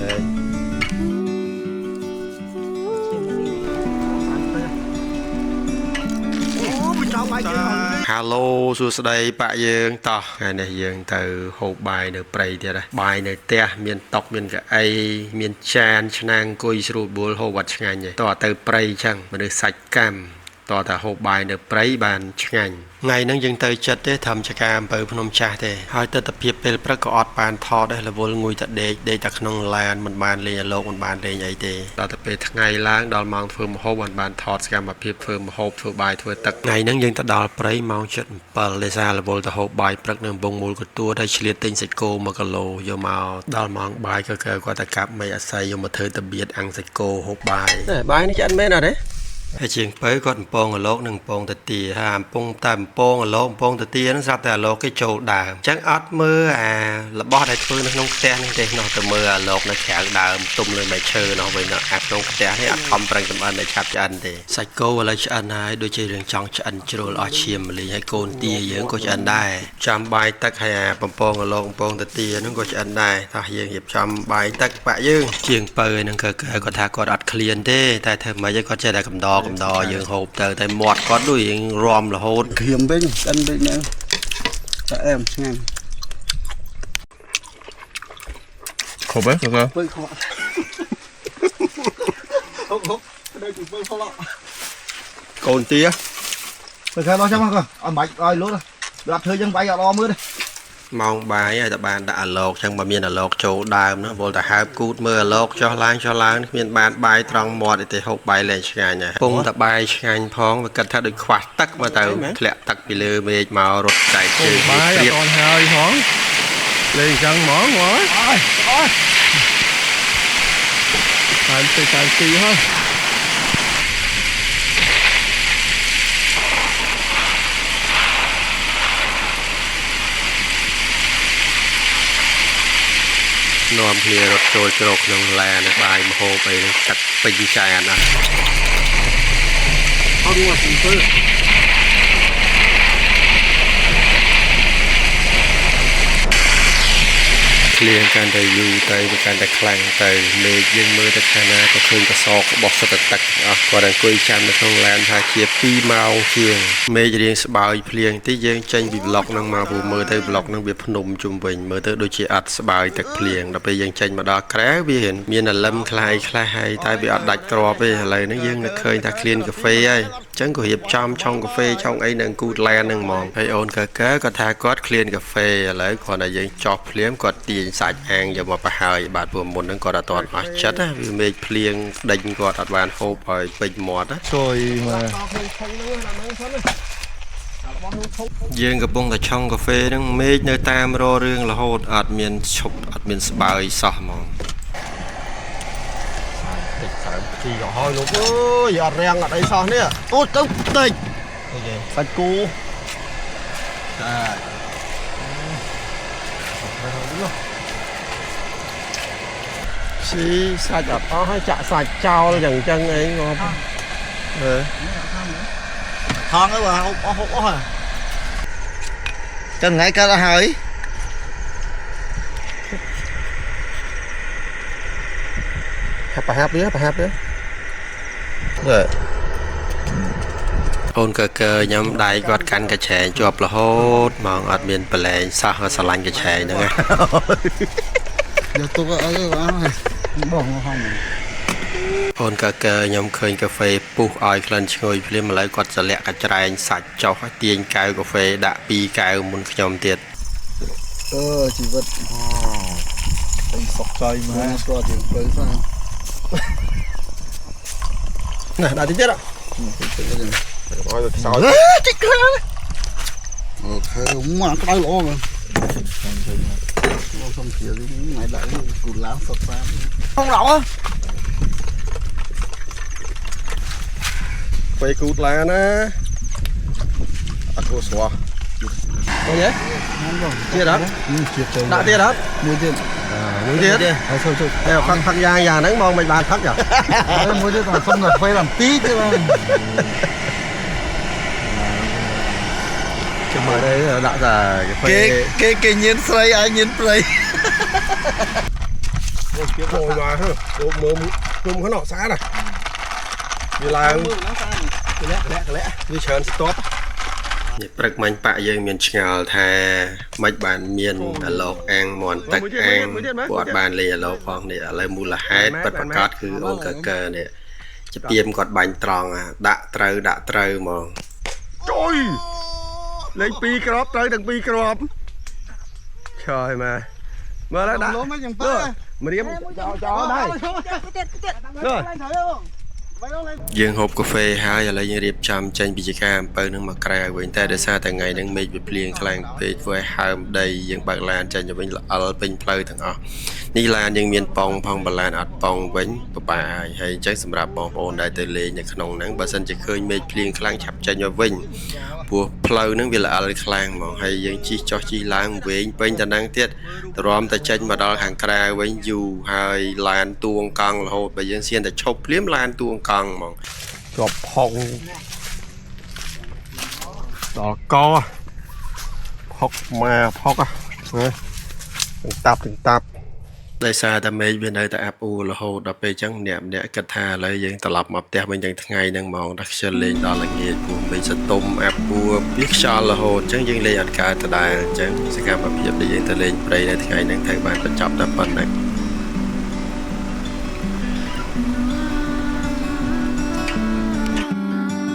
ហើយ Hello សួស្តីប៉ាក់យើងតោះថ្ងៃនេះយើងទៅហូបបាយនៅព្រៃទៀតហ៎បាយនៅផ្ទះមានតុកមានកៅអីមានចានឆ្នាំងអង្គុយស្រួលបួលហូបអត់ឆ្ងាញ់ទេតោះទៅព្រៃចឹងមនុស្សសាច់កម្មតោះតែហូបបាយនៅព្រៃបានឆ្ងាញ់ថ្ងៃហ្នឹងយើងទៅចិត្តទេធ្វើចការអំពៅភ្នំចាស់ទេហើយទស្សនភាពពេលព្រឹកក៏អត់បានថតដែររវល់ងួយតែដេកដេកតែក្នុងឡានមិនបានលេងអាលោកមិនបានលេងអីទេដល់តែពេលថ្ងៃឡើងដល់ម៉ោងធ្វើម្ហូបបានថតសកម្មភាពធ្វើម្ហូបធ្វើបាយធ្វើទឹកថ្ងៃហ្នឹងយើងទៅដល់ព្រៃម៉ោង7:07ដោយសាររវល់ទៅហូបបាយព្រឹកនៅកំពង់មូលកទួហើយឆ្លៀតទិញសាច់គោ1គីឡូយកមកដល់ម៉ោងបាយក៏គាត់តែកាប់មីអាស័យយកមកធ្វើតបៀតអាំងសាច់គោហូបបាយបាយនេះឆ្អិនមែនអត់ទេហើយជាងពៅគាត់កំពងអាលោកនិងកំពងតាទាហើយអំពងតែកំពងអាលោកកំពងតាទាហ្នឹងស្រាប់តែអាលោកគេចូលដើមអញ្ចឹងអត់មើលអារបស់ដែលធ្វើនៅក្នុងផ្ទះនេះទេនោះទៅមើលអាលោកនៅក្រៅដើមទុំលើមែឈើនោះវិញអាក្នុងផ្ទះនេះអត់ខំប្រឹងចម្អិនឲ្យឆាប់ឆ្អិនទេសាច់គោឥឡូវឆ្អិនហើយដូចជារឿងចង់ឆ្អិនជ្រុលអស់ឈាមម្លីងហើយកូនទាយើងក៏ឆ្អិនដែរចាំបាយទឹកហើយអាបំពងអាលោកកំពងតាទាហ្នឹងក៏ឆ្អិនដែរតោះយើងរៀបចំបាយទឹកបាក់យើងជាងពៅហ្នឹងក៏គាត់ថាគាត់អត់ឃ្លានទេតែធ្វើម៉េចឲ្យគាត់ចេះតែកំដរកំដរយើងហូបទៅតែមាត់គាត់ដូចរៀងរំរហូត ក្រៀមវិញឆ្អិនវិញហ្នឹងតែអែមឆ្ងាញ់ គ្រប់ហ៎គាត់ ពើខកហុកហុកដូចជាពើផ្លក់ កូនទា ទៅខែដល់ចាំមកអត់បាច់ឲ្យលូតដល់ធ្វើចឹងបាយអត់អមើលទេ ម៉ោងបាយហើយតែបានដាក់អាឡោកចឹងបើមានអាឡោកចូលដើមណាវល់តែហើបគូតមើលអាឡោកចុះឡើងចុះឡើងគ្មានបានបាយត្រង់មាត់ទេហូបបាយលែងឆ្ងាញ់ហើយពងតែបាយឆ្ងាញ់ផងវាគិតថាដូចខ្វះទឹកមកទៅធ្លាក់ទឹកពីលើមេឃមករត់ចែកជើង បាយ ព្រៀប អត់តហើយផងលេងអញ្ចឹងហ្មងហ្មង អើយអើយ តាមទៅតាមទីហើយ នាំគ្នារត់ចូលជ្រកក្នុងឡានបាយម្ហូបអីហ្នឹងទឹកពេញចានអស់ អត់មកពីពើ ភ្លៀងកាន់តែយូរទៅវាកាន់តែខ្លាំងទៅមេឃយើងមើលទៅខាងណាក៏ឃើញកសករបស់សុទ្ធតែទឹកអស់គាត់អង្គុយចាំនៅក្នុងឡានថាជា2ម៉ោងជាងមេឃរៀងស្បើយភ្លៀងតិចយើងចេញពីប្លុកហ្នឹងមកព្រោះមើលទៅប្លុកហ្នឹងវាភ្នំជុំវិញមើលទៅដូចជាអត់ស្បើយទឹកភ្លៀងដល់ពេលយើងចេញមកដល់ក្រៅវារៀងមានអាលឹមខ្លាយខ្លះហើយតែវាអត់ដាច់គ្រាប់ទេឥឡូវហ្នឹងយើងនឹកឃើញថាឃ្លានកាហ្វេហើយអញ្ចឹងក៏រៀបចំឆុងកាហ្វេឆុងអីនៅគូតឡានហ្នឹងហ្មងហើយអូនកើកើគាត់ថាគាត់ឃ្លានកាហ្វេឥឡូវគ្រាន់តែយើងចោះភ្លាមគាត់ទាញសាច់អាំងយកមកប្រហើយបាទព្រោះមុនហ្នឹងគាត់អត់ទាន់អស់ចិត្តណាវាមេឃភ្លៀងដេញគាត់អត់បានហូបឲ្យពេញមាត់ណា ជួយមក យើងកំពុងតែឆុងកាហ្វេហ្នឹងមេឃនៅតាមររឿងរហូតអត់មានឈប់អត់មានស្បើយសោះហ្មង តិចសើមជីក៏ហើយលោកអើយអត់រាំងអត់អីសោះនេះ អូទៅតិច អីគេ សាច់គោ ចាស៊ីសាច់អត់អស់ហើយចាក់សាច់ចោលយ៉ាងចឹងអីងាប់អឺ ថងទៅបើហូបអស់ហូបអស់ហើយចឹងថ្ងៃកើតអស់ហើយ ហាប់ប្រហាប់វាប្រហាប់វានេះ អូនកើកើញ៉ាំដៃគាត់កាន់កញ្ឆែងជាប់រហូតហ្មងអត់មានប្រឡែងសោះស្រឡាញ់កញ្ឆែងហ្នឹងណា យកទុកអីបងហំ អូនកើកើខ្ញុំឃើញកាហ្វេពុះឲ្យក្លិនឈ្ងុយភ្លាមឥឡូវគាត់សលាក់កញ្ច្រែងសាច់ចុះឲ្យទាញកែវកាហ្វេដាក់ពីរកែវមុនខ្ញុំទៀត អឺជីវិត អីសុកចៃ មក មក ស្គាល់ជាងពៅសោះ ណាដាក់តិចទៀតឲ្យវាខ្សោយ តិចខ្លាំងអូខេមកក្តៅល្អមែនមកសុំព្រាថ្ងៃដាក់គូឡានសុតសាមkhông lẩu á ពេលគូតឡានណាអត់គួរស្រស់ឃើញទេទៀតអត់ ជាតិទៅ ដាក់ទៀតអត់ មួយទៀត មួយទៀត ហើយចូលចូល តែផឹកផឹកយ៉ាងយ៉ាងហ្នឹងមកមិនបានផឹកចា មួយទៀតតែសុំកាហ្វេដល់ទីទៀតបង ចាំមើលđâyដាក់តែកាហ្វេ គេគេគេញៀនស្រីឯងញៀនព្រៃ ចូលមកហឺអូមើលគុំហ្នឹងស្អាតហ่ะវាឡើង មើលហ្នឹងស្អាត កលាក់កលាក់កលាក់វាច្រើនស្ទាប់ នេះព្រឹកមិញប៉ាក់យើងមានឆ្ងល់ថាមិនបានមានអាឡោកអាំងមន់ទឹកអាំងពួកអត់បានលេងអាឡោកផងនេះឥឡូវមូលហេតុពិតប្រាកដគឺអូនកកើនេះជាពីមគាត់បាញ់ត្រង់អាដាក់ត្រូវដាក់ត្រូវហ្មង ចុយលេខ2គ្រាប់ត្រូវទាំង2គ្រាប់ឆើយមកមើលដាក់ លំហ្នឹងយ៉ាងពើ ម្រាមចោលចោលដែរ ទៀតទៀត យើងហូបកាហ្វេហើយឥឡូវយើងរៀបចំចេញពីជាការអំពៅនឹងមកក្រៅវិញតែដោយសារតែថ្ងៃហ្នឹងមេឃវាភ្លៀងខ្លាំងពេកធ្វើឲ្យហើមដីយើងបើកឡានចេញទៅវិញល្អិលពេញផ្លូវទាំងអស់នេះឡានយើងមានប៉ងផងបឡានអត់ប៉ងវិញពិបាកហើយហើយអញ្ចឹងសម្រាប់បងប្អូនដែលទៅលេងនៅក្នុងហ្នឹងបើសិនជាឃើញមេឃភ្លៀងខ្លាំងឆាប់ចេញមកវិញព្រោះផ្លូវហ្នឹងវាល្អិលខ្លាំងហ្មងហើយយើងជិះចុះជិះឡើងវែងពេញតែហ្នឹងទៀតទ្រាំតែចេញមកដល់ខាងក្រៅវិញយូរហើយឡានទួងកង់រហូតបើយើងសៀនតែឈប់ភ្លាមឡានទួងកង់ហ្មង ជាប់ផុងដល់កផុកមកផុកណាទាំងតាប់ទាំងតាប់ ដោយសារតែមេឃវានៅតែអាប់អួររហូតដល់ពេលអញ្ចឹងម្នាក់ម្នាក់គិតថាឥឡូវយើងត្រឡប់មកផ្ទះវិញទាំងថ្ងៃហ្នឹងហ្មងដល់ខ្ជិលលេងដល់ល្ងាចព្រោះមេឃសតុំអាប់អួរវាខ្យល់រហូតអញ្ចឹងយើងលេងអត់កើតដដែលអញ្ចឹងសកម្មភាពដែលយើងទៅលេងព្រៃនៅថ្ងៃហ្នឹងត្រូវបានបញ្ចប់តែប៉ុណ្ណឹង។